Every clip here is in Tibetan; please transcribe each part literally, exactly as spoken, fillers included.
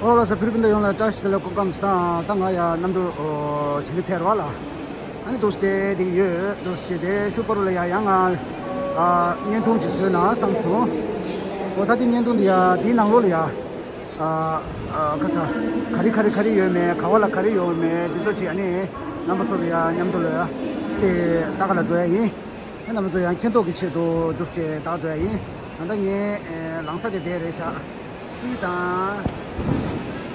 ཨོ་ལགས་སོ། བོད་རིགས་སྤུན་ཟླ་ཡོངས་ལ་བཀྲ་ཤིས་བདེ་ལེགས། སྐུ་ཁམས་བཟང་། ད་ང་ཡ་གནམ་གྲུ་ཨོ་ཆི་ལི་ཕེབས་ར་བ་ལ། ཨ་ནི་འདུག་སེ་བསྡད་ཡོད། འདུག་སེ་བསྡད་ཤུ་པ་རུ་ལ་ཡ་ཡང་ང་ཨ་བརྙན་ཐུང་ཅིག་བཟོས་ན་བསམ་སོང་། ཨོ་ད་དེ་བརྙན་ཐུང་འདི་ཡ་དེའི་ནང་ལོགས་ལ་ཡ་ཨ་ཨ་ཁ་ས་ག་རེ་ག་རེ་ག་རེ་ཡོད་མེད། ག་བ་ལ་ག་རེ་ཡོད་མེད་དེ་ཚོ་ཅིག་ཨ་ནི་རྣམ་པ་ཚོ་ལ་ཡ་མཉམ་དུ་ལ་ཡ་ཅིག་ལྟ་ག་ལ་འགྲོ་ཡ་ཡིན། ཨ་རྣམ་པ་ཚོ་ཡང་མཁྱེན་རྟོགས་ཀྱི་ཆེད་དུ་འདུག་སེ་ལྟ་འགྲོ་ཡ་ཡིན། ད་ལྟ་ངའི་ཨེ་ལངས་ས་དེ་དེ་རེད་ཤག་སི་དང་།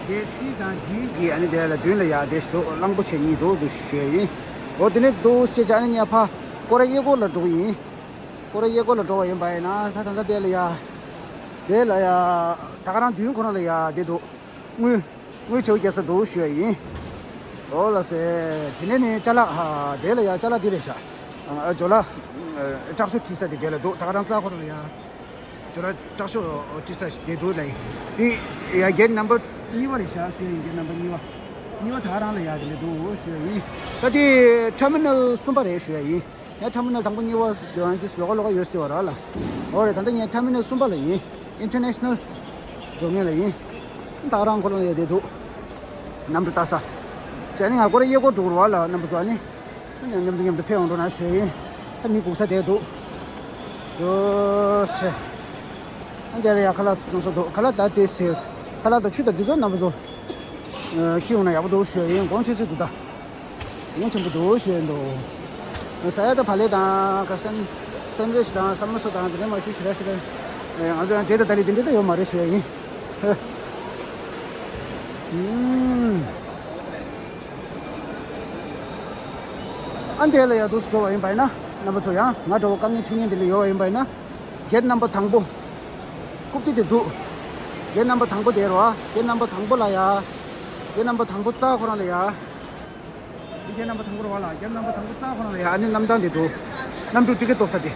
དེ་སི་དང་ཇི་གི་ཨ་ནི་དེ་ལ་མདུན་ལ་ཡ་དེ་ཞིག་འདུག་གླང་པོ་ཆེ་གཉིས་འདུག་འདུག་ཞུ་ཡ་ཡིན། འོ་དེ་ནས་འདུག་སེ་བྱས་ཨ་ནི་ངས་ཕ་ཀོ་ར་གཡས་སྐོར་ལ་འགྲོ་གི་ཡིན། ཀོ་ར་གཡས་སྐོར་ལ་འགྲོ་བ་ཡིན་པ་ཡིན་ན་ད་ད་ལྟ་དེ་ལ་ཡ། དེ་ལ་ཡ། ད་ག་རང་མདུན་ཁོ་རང་ལ་ཡ་དེ་འདུག་དངུལ། དངུལ་ཆེ་བོ་རྒྱག་ས་འདུག་ཞུ་ཡ་ཡིན། འོ་ལགས་སེ། དེ་ནས་ནི་ཅ་ལག་ཨ་དེ་ལ་ཡ་ཅ་ལག་འདི་རེད་ཤག་ཨ་ཇོ་ལ་ཨ་ཊྲག་ཤོ་བྲིས་ས་དེ་དེ་ལ་འདུག་ད་ག་རང་རྩ་ཁོ་རང་ལ་ཡ་ཇོ་ལ་ཊྲག་ཤོ་བྲིས་ས་ཞིག་དེ་འདུག་ལ་ཡིན། འདི་ཡ་གེ་ཊི་ནམ་བར་གཉིས་པ་རེད་ཤག་ཞུ་ཡ་ཡིན། གེ་ཊི་ནམ་བར་གཉིས་པ། གཉིས་པ་ད་ག་རང་ལ་ཡ་དེ་ལ་འདུག་ཞུ་ཡ་ཡིན། ད་དེ་ཊར་མི་ནལ་གསུམ་པ་རེད་ཞུ་ཡ་ཡིན། ཡང་ཊར་མི་ནལ་དང་པོ་གཉིས་པ་དེ་ལོགས་ཀ་ལོགས་ཀ་ཡོད་སྲིད་པ་ར་ལ། འོ་རེད། ད་ལྟ་ངས་ཊར་མི་ནལ་གསུམ་པ་ལ་ཡིན། ཨིན་ཊར་ནེ་ཤ་ནལ་འགྲོ་མཁན་ལ་ཡིན། ད་ག་རང་ཁོ་རང་ཡོད་དེ་འདུག་གནམ་གྲུ་ལྟ་ས། བྱས་ནས་ང་ཀོ་ར་གཡས་སྐོར་འགྲོ་དགོས་རེད་བ་ལ། རྣམ་པ་ཚོ་ཨ་ནི། མཉམ་དུ་མཉམ་དུ་ཕེབས་འོང་འགྲོ་ན་ཞུ་ཡིན། ད་མི་སྒུག་ས་དེ་འདུག་ཡོ་ཤེ། ཨ་འདི་ལ་ཡ་ཁ་ལག་ཚོང་ས་འདུག་ཁ་ལག་ད་དེ་ཟེར། ཁ་ལག་དང་ཆུ་དང་དེ་ཚོ་རྣམ་པ་ཚོ། ཨ་ཁྱེར་ཡོང་ན་ཡག་པོ་འདུག་ཞུ་ཡིན། གོང་ཆེ་ཆེ་འདུག་ད། ངོ་ཆེན་པོ་འདུག་ཞུ་ཡ་འདུག་ཟ་ཡ་ད་བག་ལེབ་དང་ཁ་སན་སན་ཝིཆ་དང་ས་མོ་ས་དང་དེ་འདྲ་མ་ཤེས་ཞེ་དྲག་ཞེ་དྲག་ཨེ་ང་ཚོ་ཡང་འབྲས་དང་ད་ལི་དེ་འདྲ་ད་ཡོད་མ་རེད་ཞུ་ཡ་ཡིན། ཧེ། ཨུམ། ཨ་འདས་ལ་ཡ་འདུག་སེ་འགྲོ་བ་ཡིན་པ་ཡིན་ན་རྣམ་པ་ཚོ་ཡང་ང་འདྲ་བོ་དཀའ་ངལ་འཕྲད་མཁན་དེ་ལ་ཡོད་པ་ཡིན་པ་ཡིན་ན་གེ་ཊི་ནམ་བར་དང་པོ། རྐུབ་སྟེགས་དེ་འདུག་གེ་ཊི་ནམ་བར་དང་པོ་དེ་རེད་བ། གེ་ཊི་ནམ་བར་དང་པོ་ལ་ཡ། གེ་ཊི་ནམ་བར་དང་པོ་རྩ་ཁོ་རང་ལ་ཡ། འདི་གེ་ཊི་ནམ་བར་དང་པོ་རེད་བ་ལ། གེ་ཊི་ནམ་བར་དང་པོ་རྩ་ཁོ་རང་ལ་ཡ་ཨ་ནི་གནམ་ཐང་དེ་འདུག་གནམ་གྲུ་ཊི་ཀེ་ཊི་གཏོང་ས་དེ།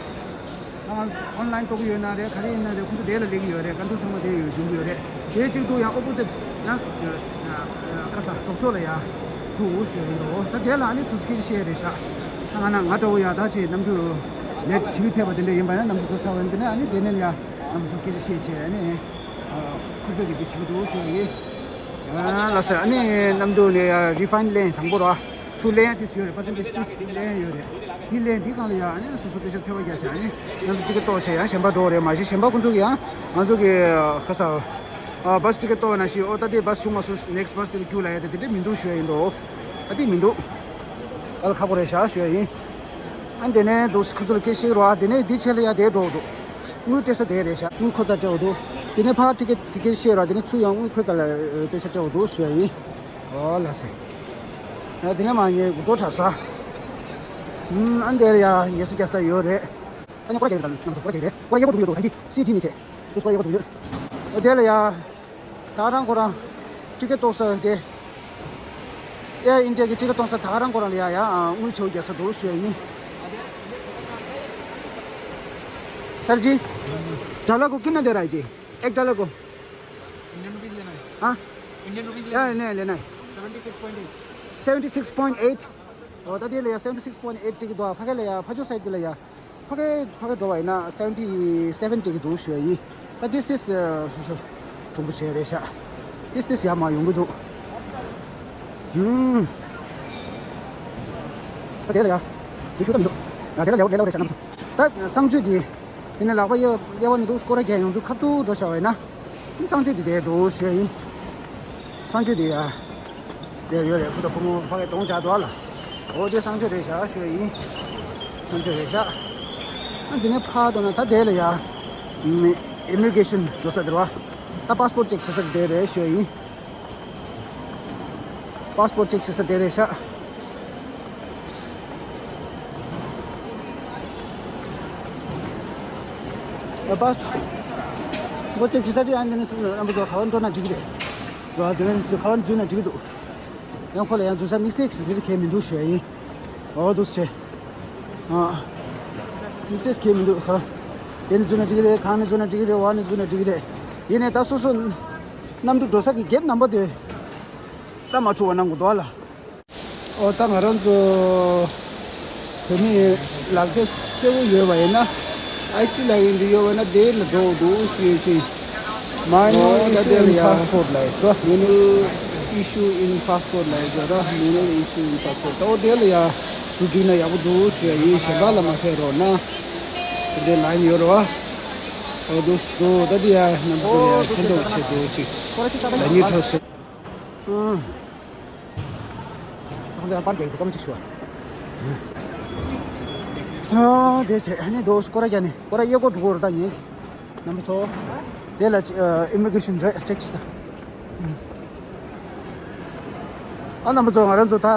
ང་ཨོན་ལ་ཡིན་གཏོང་གི་ཡོད་ན་རེད། ག་རེ་ཡིན་ན་རེད། ཁོང་ཚོ་དེ་ལ་སླེབས་ཀྱི་ཡོད་རེད། ཀ་འདུག་ཚང་མ་དེ་ཡོད་འབྱུང་གི་ཡོད་རེད། དེ་གཅིག་ཏུ་ཡང་ཨོ་པོ་ཛིཊ་ཡང་ཁ་ས་ལྡོག་ཕྱོགས་ལ་ཡ་འདུག་ཞུ་ཡིན་འགྲོ། ད་དེ་ལ་ཨ་ནི་ཚུར་སྐད་ཆ་བཤད་རེད་ཤག་ད་ང་ན་ང་འདྲ་བོ་ཡ་ད་ཅིག་གནམ་གྲུ་ལེཊ་བྱེད་ཐེབས་པ་དེ་འདྲ་ཡིན་པ་ན་གནམ་གྲུ་ཚོ་ཚ་བ་ཡིན་པ་ན་ཨ་ནི་དེ་ནས་ཡ་གནམ་གྲུ་ཚོ་སྐད་ཆ་བཤད་བྱས་ཨ་ནི་ཁོ་ཚོ་གི་དེ་བྱེད་ཀྱི་འདུག་ཞུ་ཡིན། ལགས་སོ། ཨ་ནི་གནམ་གྲུ་ནས་ཡ་རི་ཕ་ཡིན་ལེན་དང་པོ་ར། ཚུར་ལེན་ཡ་དེ་ཡོད་རེད། པར་སེན་ཊེཇ་དེ་ལེན་ཡ་ཡོད་རེད། དེ་ལེན་དེ་སྒང་ལ་ཡ་ཨ་ནི་སོ་སོ་པེ་ཤ་ཐེ་བ་རྒྱག་བྱས་ཨ་ནི་ཡང་ཊི་ཀེ་ཊི་གཏོང་བྱས་ཡང་གཞན་པ་འགྲོ་རེད། མ་གཞི་གཞན་པ་ཁོང་ཚོ་གི་ཡང་ང་ཚོ་གི་ཁ་ས་ཨ་བྷ་སི་ཊི་ཀེ་ཊི་གཏོང་བ་ན་ཤི་ཨོ་ད་དེ་བྷ་སི་བྱུང་མ་སོང་ནེག་སི་བྷ་སི་དེ་ལ་རྒྱུག་ལ་ཡ་དེ་དེ་འདྲ་མི་འདུག་ཞུ་ཡ་ཡིན་འགྲོ། ཨ་དེ་མི་འདུག་ཨ་ལ་ཁག་པོ་རེད་ཤག་ཞུ་ཡ་ཡིན། ཨ་དེ་ནས་འདུག་ཁོ་ཚོ་ལ་སྐད་ཆ་བཤད་རོགས། ཨ་དེ་ནས་དེ་ཆེད་ལ་ཡ་དེ་འགྲོ་འདུག་དངུལ་སྤྲད་ས་དེ་རེད་ཤག་དངུལ་ཁོ་ཚ་སྤྲད་འོ་འདུག་དེ་ནས་ཕར་ཊི་ཀེ་ཊི་གི་སྐད་ཆ་བཤད་རོགས། དེ་ནས་ཚུར་ཡང་དངུལ་ཁོ་ཚ་ལ་པེ་ཤ་སྤྲད་འོ་འདུག་ཞུ་ཡ་ཡིན། ཨོ་ལགས་སེ། ཨ་དེ་ནས་མ་ངས་འགྲོ་དྲགས་ས། ཨུམ། ཨ་འདིར་ཡ་ངལ་གསོ་རྒྱག་ས་ཡོད་རེད། ཨ་ནི་སྐོར་རྒྱག་རེད། ད་ནང་སྐོར་རྒྱག་རེད། སྐོར་རྒྱག་པོ་འགྲོ་ཡོད་འདུག་ཧན་གྱི་སི་ཊི་ནས་བྱས། དུ་སྐོར་རྒྱག་པོ་འགྲོ་ཡོད། ཨ་དེ་ལ་ཡ། ད་རང་ཁོ་རང་། ཊི་ཀེ་ཊི་གཏོང་ས་དེ། ཨེར་ཨིན་ཌི་ཡ་གི་ཊི་ཀེ་ཊི་གཏོང་ས་ད་རང་ཁོ་རང་ལ་ཡ་ཡ་དངུལ་ཆེ་བོ་རྒྱག་ས་འདུག་ཞུ་ཡ་ཡིན། सर जी, डॉलर को कितना दे रहा है जी? एक डॉलर को? इंडियन रुपीज लेना है। हाँ? इंडियन रुपीज लेना या है। नहीं लेना है। Seventy six point eight. Seventy six point eight. ཨོ་ད་དེ་ལ་ཡ་སེ་ཝེན་ཊི་སིགས་པོ་ཨེཊ་ཊི་ཀེ་ཊི་འདུག་ཕ་གི་ལ་ཡ་ཕ་ཇོ་སའིཌ་དེ་ལ་ཡ། ཕ་གི་ཕ་གི་འགྲོ་བ་ཡིན་ན་སེ་ཝེན་ཊི་སེ་ཝེན་ཊི་ཀེ་ཊི་འདུག་ཞུ་ཡ་ཡིན། ད་ཏིས་ཏིས་སོ་སོ་གྲུང་པོ་བྱས་རེད་ཤག་ཏིས་ཏིས་ཡ་མ་ཡོང་གི་འདུག་ཧུམ། ད་དེ་ལ་ཡ་ཞེ་ཤུ་ད་མི་འདུག་ང་དེ་ལ་ལེའོ་ལེའོ་རེད་ཤག་ནམ་དུ། ད་གསང་སྤྱོད་དེ། དེ་ནས་ལག་པ་གཡས་གཡས་པ་ནས་འདུག་སྐོར་ར་རྒྱག་ཡོང་དུས་ཁ་ཐུག་འགྲོ་བཞག་པ་ཡིན་ན། གསང་སྤྱོད་དེ་དེ་འདུག་ཞུ་ཡ་ཡིན། གསང་སྤྱོད་དེ་ཡ། དེ་ཡོད་རེད། བུ་དང་བུ་མོ་ཕ་གི་གདོང་འཇགས་འདུག་ཨ་ལ། འོ་དེ་གསང་སྤྱོད་རེད་ཤག་ཞུ་ཡ་ཡིན། གསང་སྤྱོད་རེད་ཤག་ཨ་དེ་ནས་ཕར་འགྲོ་ན་ད་དེ་ལ་ཡ། ཨིམ་མི་གྷི་རེ་ཤན་འགྲོ་ས་དེ་རེད་བ། ད་པཱ་སི་པོར་ཊི་ཅེག་བྱེད་ས་དེ་རེད་ཞུ་ཡ་ཡིན། པཱ་སི་པོར་ཊི་ཅེག་བྱེད་ས་དེ་རེད་ཤག་ཨ་པཱ་སི་པོར་ཊི་ཅེག་བྱེད་ས་དེ་ཨ་ནི་ནི་སུ་རྣམ་པ་ཚོ་ག་བར་འགྲོ་ན་འགྲིག་གི་རེད། འགྲོ་བ་དེ་ནི་ཚོ་ག་བར་འཛུལ་ན་འགྲིག་གི་འདུག་ཡང་ཁོ་ལ་ཡང་འཛུལ་ས་དམིགས་བསལ་གྱི་དེ་གལ་མི་འདུག་ཞུ་ཡ་ཡིན། འོ་འདུག་སེ། ཨ། དམིགས་བསལ་གྱི་མི་འདུག་ཧ། དེ་ནས་འཛུལ་ན་འགྲིག་གི་རེད། གང་ནས་འཛུལ་ན་འགྲིག་གི་རེད། འོག་ནས་འཛུལ་ན་འགྲིག་གི་རེད། ཡིན་ནའི་ད་སོ་སོ་གནམ་གྲུ་འགྲོ་ས་གི་གེ་ཊི་ནམ་བར་དེ་ད་མ་འཁྲུག་པ་གནང་དགོས་འདུག་ཨ་ལ། ཨོ་ད་ང་རང་ཚོ་བོད་མི་ལག་སྐྱེས་གསལ་པོ་ཡོད་པ་ཡིན་ན་ཨའི་སི་ལག་ཡིན་དུ་ཡོད་པ་ན་དེ་ལ་འགྲོ་འདུག་ཞུས་ཤིང་། Manual issue in passport ལ་ཡིན་སོ། Manual issue in passport ལ་ཡིན་ཟེར་ར། Manual issue in passport ད་འོ་དེ་ལ་ཡ་སུ་བྲིས་ན་ཡག་པོ་འདུག་ཞུ་ཡ་ཡིན། གཞན་པ་ལ་མ་བྱས་རོགས་གནང་། དེ་འདྲའི་ལན་ཡོད་རེད་བ། འོ་འདུག་འདུག་ད་དེ་ཡ་རྣམ་པ་ཚོ་ལ་ཡ་ཕན་ཐོགས་ཆེད་དུ་ཅིག་ལ་ཉིད་ཐོག་སོ། ཁོང་ཚོ་ཡང་པར་རྒྱག་གི་འདུག་སྐར་མ་གཅིག་ཞུ་བ། ཨ་དེ་བྱས་ཨ་ནི་འདུག་སྐོར་ར་རྒྱག་ནས་སྐོར་ར་གཡས་སྐོར་འགྲོ་གི་རེད་ད་ཉིན། རྣམ་པ་ཚོ། དེ་ལ་ཨི་མི་གྷི་རེ་ཤན་རེད་ཅེག་བྱེད་ས། ཨ་རྣམ་པ་ཚོ་ང་རང་ཚོ་ད།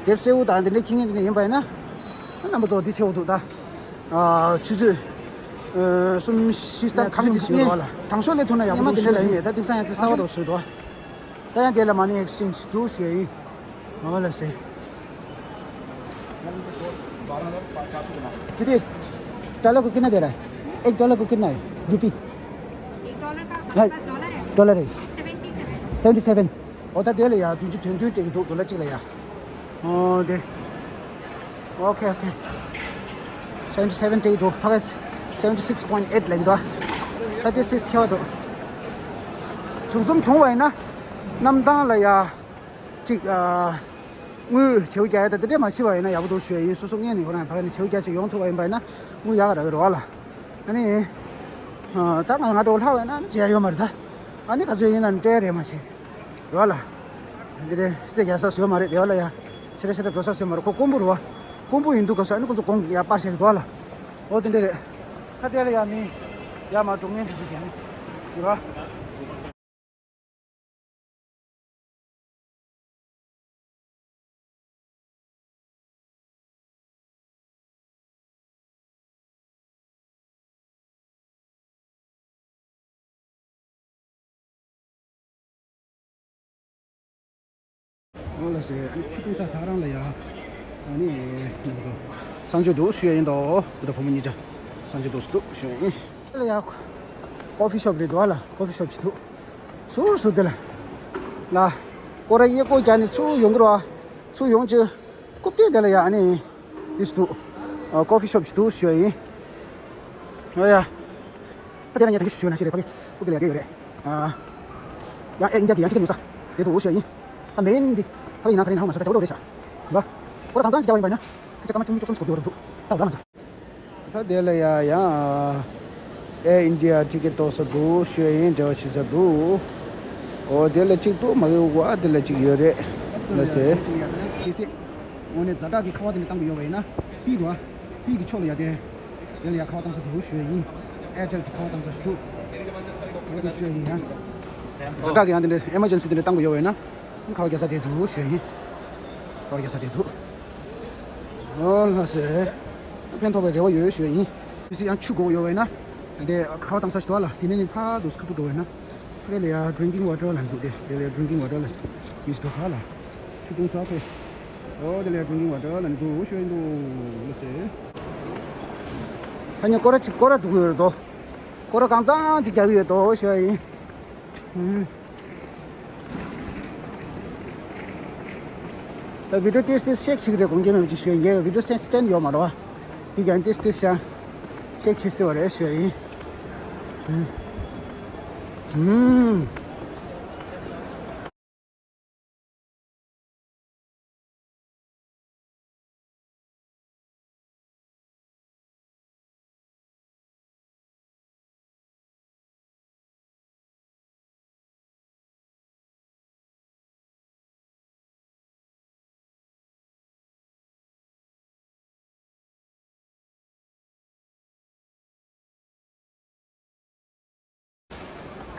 དེབ་གསལ་པོ་དང་དེ་འདྲའི་ཁྱི་ངན་དེ་འདྲ་ཡིན་པ་ཡིན་ན། ཨ་རྣམ་པ་ཚོ་འདི་ཆེ་བོ་འདུག་ད། ཨ་ཆུ་ཚོད། ཨ་གསུམ་བཞི་ལྟར་ཁ་ཚོད་འདི་ཞིག་ཡོད་རེད་བ་ལ། དང་ཤོག་ལས་ཐུག་ན་ཡག་པོ་འདུག་ཞུ་ལ་ཡིན་མེད་ད་དེང་སང་ཡང་དེ་གསར་པ་འདྲ་བཟོས་འདུག་ད་ཡང་དེ་ལ་མ་ཎི་ཨེག་སི་ཅེན་ཇི་འདུག་ཞུ་ཡ་ཡིན། ང་ལ་ཟེར། कितने? डॉलर को कितना दे रहा है? एक डॉलर को कितना है? रुपी? एक डॉलर का आपके हाँ, पास डॉलर है? डॉलर है। Seventy seven. Seventy seven. ཨོ་ད་དེ་ལ་ཡ་བདུན་ཅུ་དོན་བདུན་སྤྲད་ཀྱི་འདུག་ཌོ་ལར་གཅིག་ལ་ཡ། ཨོ་དེ། Okay, okay. Seventy seven དེ་འདུག་ཕ་གི་seventy six point eight ལ་ཡིན་འདུག་ད་ཏིས་ཏིས་ཁེ་བ་འདུག་བྱུང་གསུམ་བྱུང་བ་ཡིན་ན། གནམ་ཐང་ལ་ཡ། གཅིག་ཨ། དངུལ་བྱེའུ་རྒྱག་ཡ་ད་དེ་འདྲས་མ་བྱེད་པ་ཡིན་ན་ཡག་པོ་འདུག་ཞུ་ཡ་ཡིན། སོ་སོ་ངས་ནི་ཁོ་རང་ཕ་གི་ནས་བྱེའུ་རྒྱག་ཅིག་ཡོང་ཐུབ་པ་ཡིན་པ་ཡིན་ན་དངུལ་ཡག་ག་རག་གི་རེད་བ་ལ། ཨ་ནི། ད་ང་ང་འགྲོ་ལྷག་བས་ན་ནི་བྱེད་ཡ་ཡོད་མ་རེད་ད། ཨ་ནི་ག་ཚོད་ཡིན་ན་ནི་སྤྲད་ཡ་རེད་མ་བྱེད། རོ་ལ། འདི་རེད་རྩེ་རྒྱག་ས་བཟོས་མ་རེད་དེ་བ་ལ་ཡ། ཕྱི་ར་ཕྱི་ར་འགྲོ་ས་བཟོས་མ་རེད་ཁོ་དཀོན་པོ་རུ་བ། དཀོན་པོ་ཡིན་འདུག་ག་སོ་ཨ་ནི་ཁོ་ཚོ་གོང་ཡ་པར་བྱས་འདུག་བ་ལ། འོ་དེ་འདྲ་རེད། ད་དེ་ལ་ཡ་མི། ཡ་མ་འགྲོ་ངན་དུ་ཞིག་ཡ་མི། རོ། ཨོ་ལ་སེ་ཨ་ནི་ཆུ་བཏུང་ས་ཐག་རང་ལ་ཡ། ཨ་ནི་ང་ཚོ་གསང་སྤྱོད་འདུག་ཞུ་ཡ་ཡིན་དོ། འདི་ད་བུ་མོ་གཉིས་ཆ་གསང་སྤྱོད་འདུག་སུ་འདུག་ཞུ་ཡ་ཡིན། ལ་ཡ་ཀོ་ཕི་ཤོབ་རེད་འདུག་ཨ་ལ་ཀོ་ཕི་ཤོབ་ཞིག་འདུག་ཟུར་ཟུར་དེ་ལ། ལ། སྐོར་ར་གཡས་སྐོར་རྒྱག་ནས་ཚུར་ཡོང་གི་རེད་བ། ཚུར་ཡོང་ཅི། རྐུབ་སྟེགས་དེ་ལ་ཡ་ཨ་ནི། དེ་སུ་འདུག་ཨ་ཀོ་ཕི་ཤོབ་ཞིག་འདུག་ཞུ་ཡ་ཡིན། ཨོ་ཡ། ད་དེ་ལ་ངས་ད་གིན་ཞུ་ན་ཤེས་རེད་ཕ་གི་སྐུ་གི་ལ་དེ་ཡོད་རེད། ཨ། ཡང་ཨེ་ཨིན་ཌི་ཡ་གི་ཡང་ཅི་ག་ཉོ་ས་དེ་འདུག་ཞུ་ཡ་ཡིན། ད་མེ་ཡིན་འདི་ཕ་གི་ཡིན་ན་ག་རེ་ཡིན་ཧ་མ་ཤེས་ད་དྲོ་དྲོ་རེད་ཤག་ར། སྐོར་གང་ཚང་ཅིག་རྒྱག་པ་ཡིན་པ་ཡིན་ན་ཁ་ཆེ་སྐར་མ་བཅུ་གཉིས་བཅུ་གསུམ་ཞིག་འགོར་གི་ཡོད་རེད་འདུག་ད་འོ་ར་མ་ཚ། ད་དེ་ལ་ཡ་ཡང་ཨེ་ཨིན་ཌི་ཡ་ཊི་ཀེ་ཊི་གཏོང་ས་འདུག་ཞུ་ཡ་ཡིན་འབྲེལ་བ་བྱེད་ས་འདུག་ཨོ་དེ་ལ་གཅིག་འདུག་མ་གི་འུ་ག་དེ་ལ་གཅིག་ཡོད་རེད། ལ་སེ། དངོས་གནས་ཛ་དྲག་གི་ཁ་པར་དེ་འདྲ་བཏང་གི་ཡོད་པ་ཡིན་ན་ཕིག་འདུག་ཨ། ཕིག་གི་ཕྱོགས་ལ་ཡ་དེ། དེ་ལ་ཡ་ཁ་པར་བཏང་ས་འདུག་ཞུ་ཡ་ཡིན། ཨེར་ཊེལ་གི་ཁ་པར་བཏང་ས་ཞིག་འདུག་ཨོ་དེ་ཞུ་ཡ་ཡིན་ཡ། ཛ་དྲག་གི་ཡང་དེ་འདྲ་ཨེ་མར་ཇེན་སི་དེ་འདྲ་བཏང་གི་ཡོད་པ་ཡིན་ན། ཁ་པར་རྒྱག་ས་དེ་འདུག་ཞུ་ཡ་ཡིན། ཁ་པར་རྒྱག་ས་དེ་འདུག་ཨོ་ལ་སེ། ཕན་ཐོགས་པའི་རེ་བ་ཡོད་ཞུ་ཡ་ཡིན། དེ་སི་ཡང་ཆུ་དགོས་ཡོད་པ་ཡིན་ན། དེ་ཁ་པར་བཏང་ས་ཞིག་འདུག་ཨ་ལ་དེ་ནས་ནི་ཕར་འདུག་ཁ་པར་འགྲོ་བ་ཡིན་ན། ཕ་གི་ལ་ཡ་ཌི་རིང་ཀིང་ཝ་ཊར་ལ་འདུག་སྟེ་དེ་ལ་ཡ་ཌི་རིང་ཀིང་ཝ་ཊར་ལ་ཡུས་འགྲོ་ས་ལ། ཆུ་བཏུང་ས་ཕེ། ཨོ་དེ་ལ་ཡ་ཌི་རིང་ཀིང་ཝ་ཊར་ལ་འདུག་ཞུ་ཡིན་འདུག་ལ་སེ། ད་ནི་སྐོར་ར་གཅིག་སྐོར་ར་འགྲོ་གི་ཡོད་རེད་དོ། སྐོར་ར་གང་ཚང་གཅིག་རྒྱག་གི་ཡོད་དོ་ཞུ་ཡ་ཡིན། ད་བི་ཌིའོ་ཏིས་ཏིས་ཤེག་ཞིག་རེད་དགོངས་འགལ་མེད་པ་ཅིག་ཞུ་ཡ་ཡིན། ངས་བི་ཌིའོ་སེན་སི་ཊེན་ཡོད་མ་རེད་བ། དེ་ཀྱང་ཏིས་ཏིས་ཤང་ཤེག་ཞིག་སི་བ་རེད་ཞུ་ཡ་ཡིན། ཨུམ། ཨུམ།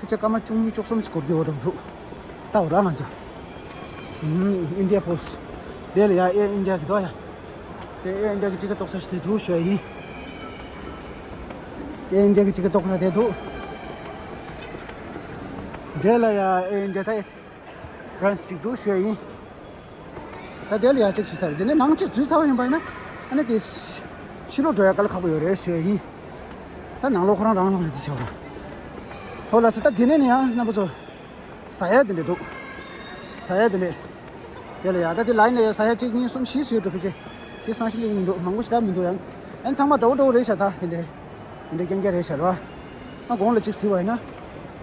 ཁ་ཆེ་སྐར་མ་བཅུ་གཉིས་བཅུ་གསུམ་ཞིག་འགོར་གྱི་ཡོད་རེད་འདུག་ལྟ་བ་ར་ང་ཚོ། ཨིན་ཌི་ཡ་པོ་སི་ཊི། དེ་ལ་ཡ་ཨེར་ཨིན་ཌི་ཡ་གི་འདུག་ཡ། དེ་ཨེར་ཨིན་ཌི་ཡ་གི་ཊི་ཀེ་ཊི་གཏོང་ས་ཞིག་དེ་འདུག་ཞུ་ཡ་ཡིན། ཨེར་ཨིན་ཌི་ཡ་གི་ཊི་ཀེ་ཊི་གཏོང་ས་དེ་འདུག་དེ་ལ་ཡ་ཨེར་ཨིན་ཌི་ཡ་ད་བྷི་རན་ཆི་ཞིག་འདུག་ཞུ་ཡ་ཡིན། ད་དེ་ལ་ཡ་ཅིག་ཞིག་ས་རེད། དེ་ནས་ནང་ཅིག་འཛུལ་ཚར་བ་ཡིན་པ་ཡིན་ན། ཨ་ནི་དེ་ཕྱི་ལོགས་འགྲོ་ཡ་དཀའ་ལས་ཁག་པོ་ཡོད་རེད་ཞུ་ཡ་ཡིན། ད་ནང་ལོགས་ཁོ་རང་རང་རང་རེད་ཅེས་བྱ་བ་ར། ཧོ་ལ་སི་ད་དེ་ནས་ནི་ཡང་རྣམ་པ་ཚོ། ཟ་ཡ་དེ་འདྲ་འདུག་ཟ་ཡ་དེ་འདྲ། དེ་ལ་ཡ་ད་དེ་ལ་ཡིན་ན་ཡ་ཟ་ཡ་གཅིག་གཉིས་གསུམ་བཞི་ཟོས་འགྲོ་ཕི་ཅེ། ཞེས་སང་ཤི་ལིང་མི་འདུག་མང་པོ་ཞེ་དྲག་མི་འདུག་ཡང་། ཨན་ཚང་མ་འདྲ་བོ་འདྲ་བོ་རེད་ཤག་ད་དེ་འདྲ། དེ་འདྲ་རྐྱང་རྐྱང་རེད་ཤག་ར། ང་གོང་ལ་གཅིག་ཟེར་བ་ཡིན་ན།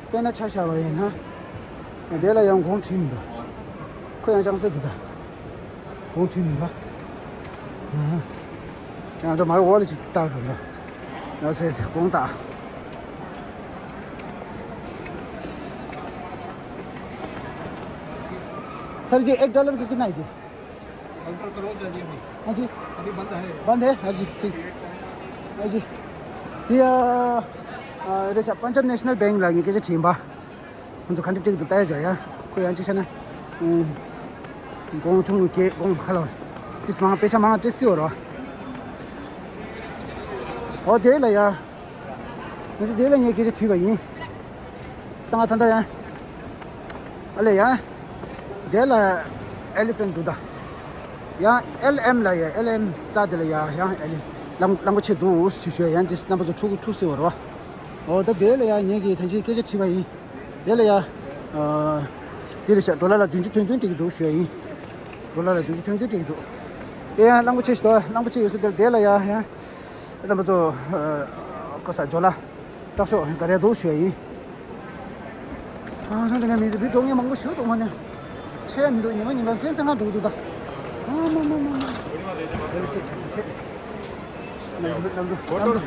དཔེར་ན་ཆ་བཞག་པ་ཡིན་ན། དེ་ལ་ཡང་གོང་བྲིས་མི་འདུག་ཁོ་ཡང་ཅང་ཟེར་འདུག་ད། གོང་བྲིས་མི་འདུག་ཨ་ཧ། ཡང་ད་མར་འོག་ལ་ཅིག་བཏགས་འགྲོ་ལ། ཡང་ཟེར་དེ་གོང་བཏགས། सर जी, एक डॉलर का कितना है जी? अंकल, करो जल्दी में। हाँ जी। अभी बंद है। बंद है? हाँ जी, ठीक। हाँ जी। ये, अ, अ, रेशा, पंजाब नेशनल बैंक लागे के चाहिए बा। उनको खंड टिक देता है जो यार। कोई अंची छना। हम्म। कौन चुंग के, कौन खलो। इस मां पैसा मां टेस्ट हो रहा। और दे ले यार। मुझे दे लेंगे कि ठीक है। ད་ང་ད་ལྟ་ཡང་། ཨ་ལེ་ཡ། དེ་ལ་ཨེ་ལི་ཕེན་འདུག་ད། ཡང་ཨེལ་ཨེམ་ལ་ཡ། ཨེལ་ཨེམ་རྩ་དེ་ལ་ཡ། ཡང་ཨེ་ལི། གླང་གླང་པོ་ཆེ་འདུག་ཞུ་ཞུ་ཡ། ཡང་དེ་རྣམ་པ་ཚོ་ཐུག་ཐུག་སེ་བ་རོ། འོ་ད་དེ་ལ་ཡ་ངེད་ཀྱིས་ད་ཅི་སྐད་ཆ་དྲིས་པ་ཡིན། དེ་ལ་ཡ། ཨ། དེ་ལ་ཤ་ཌོ་ལར་ལ་བདུན་ཅུ་དོན་བདུན་སྤྲད་ཀྱི་འདུག་ཞུ་ཡ་ཡིན། ཌོ་ལར་ལ་བདུན་ཅུ་དོན་བདུན་སྤྲད་ཀྱི་འདུག་དེ་ཡང་གླང་པོ་ཆེ་ཞིག་འདུག་གླང་པོ་ཆེ་ཡོད་ས་དེ་ལ་དེ་ལ་ཡ་ཡ། རྣམ་པ་ཚོ། ཨ། ཀ་ས་ཇོ་ལ། དྲག་ཤོས་ག་རེ་འདུག་ཞུ་ཡ་ཡིན། ཨ། ད་དེ་ནས་མི་མི་གྲོངས་མཁན་མང་པོ་ཞིག་འདུག་མ་ནས། ཆེ་མི་འདུག་ཉི་མ་ཉིན་གང་མཚན་མཚན་གང་འགྲོ་གི་འདུག་ད། ཨ་མ་མ་མ་མ། དེ་ལ་ཅེག་བྱེད་ས་ཆེ། ནམ་རྒྱུན་ནམ་རྒྱུན་ནམ་རྒྱུན།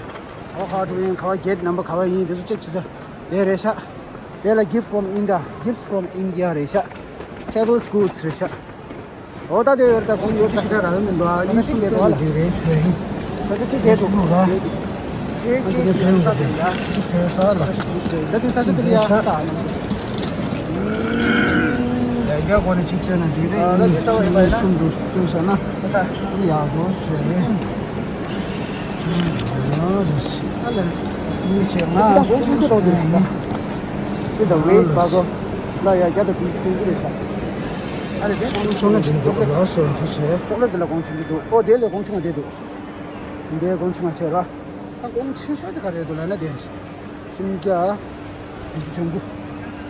ག་བ་ག་འགྲོ་ཡིན། ག་བ་གེ་ཊི་ནམ་བར་ག་བ་ཡིན། དེ་ཚོ་ཅེག་བྱེད་ས། དེ་རེད་ཤག་དེ་ལ་gift from India, gifts from India རེད་ཤག Travel goods རེད་ཤག་འོ་ད་དེ་ཡོད་ད་གོང་ཡོད་ད། ཤི་ད་ར་མི་འདུག་ཨ་ནི་ཤི་ལེ་དོ་ལ་དེ་རེད་ཞུ་ཡིན། ས་ཆ་གཅིག་དེ་འདུག་ར། ཅེ་ཅེ་ཅེ་ས་དེ་ཡ། ཅིག་དེ་ས་ལ། ད་དེ་ས་ཆ་དེ་ལ་ཡ་ས་ཨ་ནི། ཡ་རྒྱ་གོ་ནི་ཅིག་ཅེ་ན་དེ་རེད། ཨ་ནི་ས་བ་ཡིན་པ་ཡིན་ན། གསུམ་འདུག་སྟོན་ས་ན། ས་ཡ་དོ་ཞུ་ཡིན། ཨ་ལ། མི་ཆེ་ང་གསུམ་སོགས་དེ་ཡིན། དེ་ད་ཝེ་སི་པ་གོ། ལ་ཡ་རྒྱ་ད་དུང་ཅི་དུང་ཅི་རེད་ཤག་ཨ་རེ་དེ་གོང་ཆུང་ན་འགྲིག་འདུག་ལ་སོ་ཐུ་ཤེ། ཅོག་ལེ་དེ་ལ་གོང་ཆུང་གི་འདུག་ཨོ་དེ་ལས་གོང་ཆུང་བ་དེ་འདུག་འདི་གོང་ཆུང་བ་བྱས་ར། ད་གོང་ཆེ་ཤོས་དེ་ག་རེ་འདུག་ལབ་ན་དེ། སུམ་བརྒྱ་བདུན་ཅུ་དོན་དགུ།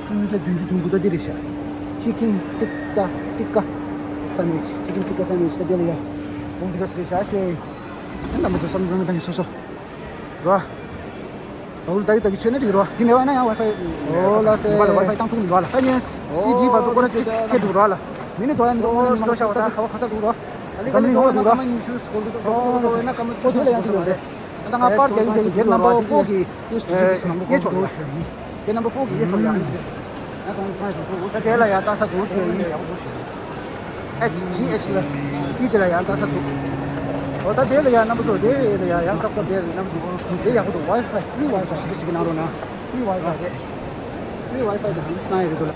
སུམ་བརྒྱ་བདུན་ཅུ་དོན་དགུ་ད་འདི་རེད་ཤག་ཅི་ཀིན་ཏིག་ཀ་ཏིག་ཀ་སན་ཝིཆ། ཅི་ཀིན་ཏིག་ཀ་སན་ཝིཆ་ད་འདི་ལ་ཡ། གོང་འདི་ག་སི་རེད་ཤག་ཤོས། ཨ་ནི་ད་མ་སོ་སམ་རང་དང་སོ་སོ། རོ། བ་ཧུལ་ད་གི་ད་གི་ཆོས་ནི་འགྲིག་རོ། ཡིན་ནའི་བ་ན་ཡང་ཝའི་ཕའི། ཨོ་ལ་སེ། ཝའི་ཕའི་བཏང་ཐུབ་མི་འདུག་ལ། ད་ཉེས། སི་ཇི་བར་དུ་སྐོར་ར་གཅིག་ཁེ་འདུག་རོ་ལ། མི་ནི་ཚོ་ཡང་མི་འདུག་ཨོ་ལ་སེ། ཁ་བ་ཁ་ས་འདུག་རོ། ཨ་ལི་ཁ་ལི་ཚོ་ཡང་ཁ་མ་ཉུ་ཤུ་སྐོར་འདུག་ཨོ་ལ་ཡང་ཚོ་ལ་ཡང་ཅིག་ཡོད་རེད། ད་ང་པར་རྒྱག་གི་རྒྱག་གི་དེབ་ནམ་བར་ཕོར་གི་ཡེ་ཆོག་ཡ། དེ་ནམ་བར་ཕོར་གི་ཡེ་ཆོག་ཡ། ད་དེ་ལ་ཡང་ལྟ་ས་འདུག་ཞུ་ཡ་ཡིན། ཨེཆ་ཇི་ཨེཆ་ལ། དེ་དེ་ལ་ཡང་ལྟ་ས་འདུག་འོ་ད་དེ་ལ་ཡང་རྣམ་པ་ཚོ་དེ་ལ་ཡང་ཡང་སྐབས་སྐབས་དེ་རྣམ་པ་ཚོ་དེ་ཡག་པོ་འདུག་ཝའི་ཕའི་ཕི་རི་ཝའི་ཕའི་ཞིག་ཞིག་གནང་རོགས་གནང་། ཕི་རི་ཝའི་ཕའི་རེད། ཕི་རི་ཝའི་ཕའི་དེ་ཧམ་སྣང་ཡ་རེད་འདུག་ལ།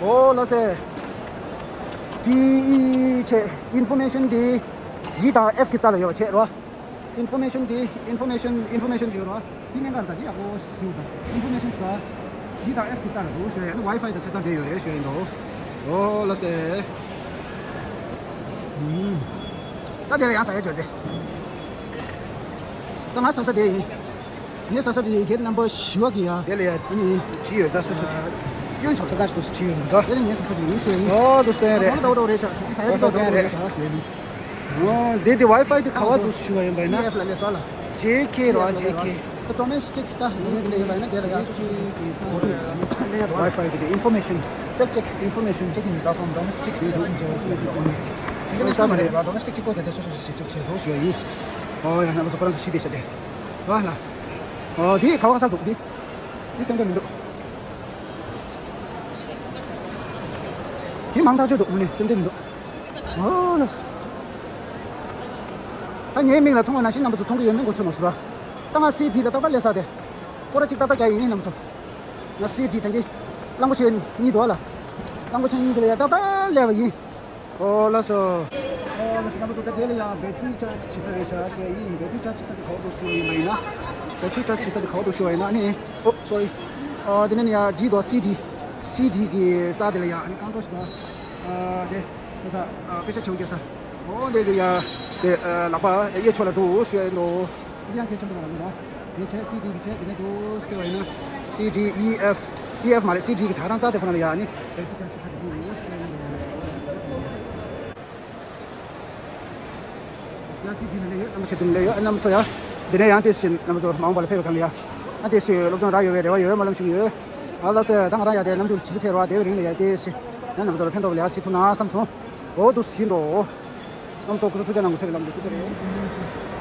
ཨོ་ལགས་སེ། དེ་ཆེ་ཨིན་ཕོར་མེ་ཤན་དེ་ཇི་དང་ཨེཕ་གི་རྩ་ལ་ཡོད་པ་བྱས་རོ། ཨིན་ཕོར་མེ་ཤན་དེ་ཨིན་ཕོར་མེ་ཤན་ཨིན་ཕོར་མེ་ཤན་ཅིག་ཡོད་རོ། དེ་གནད་འགག་ད་དེ་ཡག་པོ་ཞིག་ཡོད་པ། ཨིན་ཕོར་མེ་ཤན་ཞིག་ད། ཇི་དང་ཨེཕ་གི་རྩ་ལ་འདུག་ཞུ་ཡ་ཡིན། ཝའི་ཕའི་དང་ཆ་ཚང་དེ་ཡོད་རེད་ཞུ་ཡ་ཡིན་འདུག་ཨོ་ལགས་སེ། ཨུམ། ད་དེ་ལ་ཡང་ཟ་ཡ་འབྱོར་ཏེ། ད་ང་ཟ་ས་དེ་ཡིན། ངས་ཟ་ས་དེ་གེ་ཊི་ནམ་བར་བཞི་བ་གི་ཡ། དེ་ལ་ཡ་ཨ་ནི་བྲིས་ཡོད་ད་སོ་སོ། ཨ། གཡོན་ཕྱོགས་ལ་ཁ་ཞིག་ཏུ་བྲིས་ཡོད་མི་འདུག་དེ་ལ་ངས་ཟ་ས་དེ་ཡིན་ཞུ་ཡ་ཡིན། ཨོ་དུ་སྟོན་རེད། ང་ལ་ད་འོ་ད་འོ་རེད་ཟ། ངས་ཟ་ཡ་དེ་ད་ད་འོ་རེད་ཟ་ཞུ་ཡ་ཡིན། ཨོ། དེ་དེ་ཝའི་ཕའི་དེ་ག་བ་འདུག་ཞུ་བ་ཡིན་པ་ཡིན་ན། ཨེཕ་ལ་ལས་ས་ལ། ཇེ་ཁེ་རོ། ཨེཕ་ལ་ཇེ་ཁེ། ད་ཌོ་མེ་སི་ཊིག་ད་ངས་ལས་ཡིན་པ་ཡིན་ན་དེ་ལ་ཡ་ཅི་ཝའི་ཕའི་དེ་ཨིན་ཕོར་མེ་ཤན། སེལཕ་ཅེག་ཨིན་ཕོར་མེ་ཤན་ཅེག་ཨིན་ད་ཕོམ་ཌོ་མེ་སི་ཊིག་པེ་སེན་ཇར་ཟེར་ཡོད་པ་ཡིན། ཨིན་ཌོ་ནེ་ཤི་ཡ་མ་རེད་པ། ཌོ་མེ་སི་ཊིག་གཅིག་པོ་དེ་དེ་སོ་སོ་སོ་ཞིག་ཅེག་བྱས་འདུག་ཞུ་ཡ་ཡིན། ཨོ་ཡ་ང་ཚོ་ཁོ་རང་ཚོ་ཤི་བསྡད་ཤག་དེ། ཨོ་ལ། ཨོ་དེ་ག་བ་ག་ས་འདུག་དེ། དེ་སེམས་ཁྲལ་མི་འདུག་དེ་མང་ཐག་ཆོད་འདུག་དངོས་གནས་སེམས་ཁྲལ་མི་འདུག་ཨོ་ལ། ད་ངའི་མིག་ལ་མཐོང་བ་ནང་བཞིན་རྣམ་པ་ཚོ་མཐོང་གི་ཡོད་མེད་མགོ་ཚོད་མ་སོང་ར། ད་ང་སི་ཌི་ལ་ཏག་ཏག་སླེབས་ས་དེ། སྐོར་ར་གཅིག་ཏག་ཏག་རྒྱག་ཡིན་རྣམ་པ་ཚོ། ང་སི་ཌི་དེང་གི་གླང་པོ་ཆེ་གཉིས་འདུག་ལ། གླང་པོ་ཆེ་གཉིས་དེ་ལ་ཡ་ཏག་ཏག་སླེབས་པ་ཡིན། ཨོ་ལགས་སོ། ཨོ་ལགས་སོ། རྣམ་པ་ཚོ་ད་དེ་ལ་ཡང་བེ་ཊི་རི་ཅར་ཇི་བྱེད་ས་རེད་ཤག་ཞུ་ཡ་ཡིན། བེ་ཊི་རི་ཅར་ཇི་བྱེད་ས་དེ་ག་བ་འདུག་ཞུ་བ་ཡིན་པ་ཡིན་ན། བེ་ཊི་རི་ཅར་ཇི་བྱེད་ས་དེ་ག་བ་འདུག་ཞུ་བ་ཡིན་ན་ཨ་ནི། ཨོ་སོ་རི། ཨ་དེ་ནས་ནི་ཡ་ཌི་དང་སི་ཌི། སི་ཌི་གི་རྩ་དེ་ལ་ཡ་ཨ་ནི་རྐང་ཐོག་ཞིག་དང་། ཨ་དེ། དེ་ད་ཨ་པེ་ཤ་ཆེ་བོ་རྒྱག་ས། ཨོ་དེ་གི་ཡ། དེ་ཨ་ལག་པ་གཡས་ཕྱོགས་ལ་འདུག་ཞུ་ཡ་ཡིན་ནོ། དེ་ཡང་གལ་ཆེན་པོ་རང་རེད་པ། དེ་བྱས་སི་ཌི་གི་བྱས་དེ་ནས་འདུག་སྤེལ་བ་ཡིན་ན། སི་ཌི་ཨི་ཨེཕ། ཨི་ཨེཕ་མ་རེད། སི་ཌི་གི་ད་རང་རྩ་དེ་ཁོ་ན་ལ་ཡ་ནི། ཡ་སི་ཌི་ནས་ཡོད། རྣམ་པ་ཆེ་དུང་ལ་ཡོད། རྣམ་པ་ཚོ་ཡ། དེ་ནས་ཡང་དེ་བཞིན་རྣམ་པ་ཚོ་མ་འོངས་པ་ལ་ཕེབས་པའི་སྒང་ལ་ཡ། ཨ་དེ་བཞིན་སློབ་སྦྱོང་རག་ཡོད་པའི་རེ་བ་ཡོད་སྨོན་ལམ་ཞུ་གི་ཡོད། ཨ་ལགས་སེ། ད་ང་རང་ཡ་དེ་གནམ་གྲུ་བཞི་པོ་ཐེ་རུ་བ་དེ་རིང་ལ་ཡ་དེ་བཞིན་ཡང་རྣམ་པ་ཚོ་ལ་ཕན་ཐོགས་པ་ལ་ཡ་སི་ཐུབ་ན་བསམ་སོང་། འོ་འདུག་སེ་འགྲོ། རྣམ་པ་ཚོ་སྐུ་གཟུགས་ཐུགས་རྗེ་གནང་དགོས་ཚེ་ལམ་འདི་སྐུ་གཟུགས་རེད།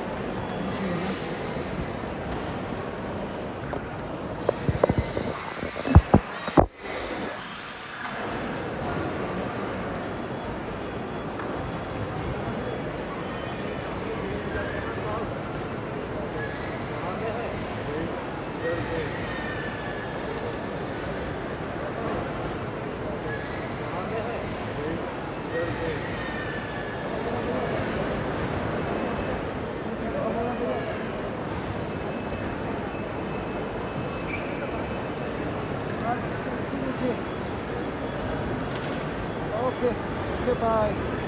Okay, okay, bye.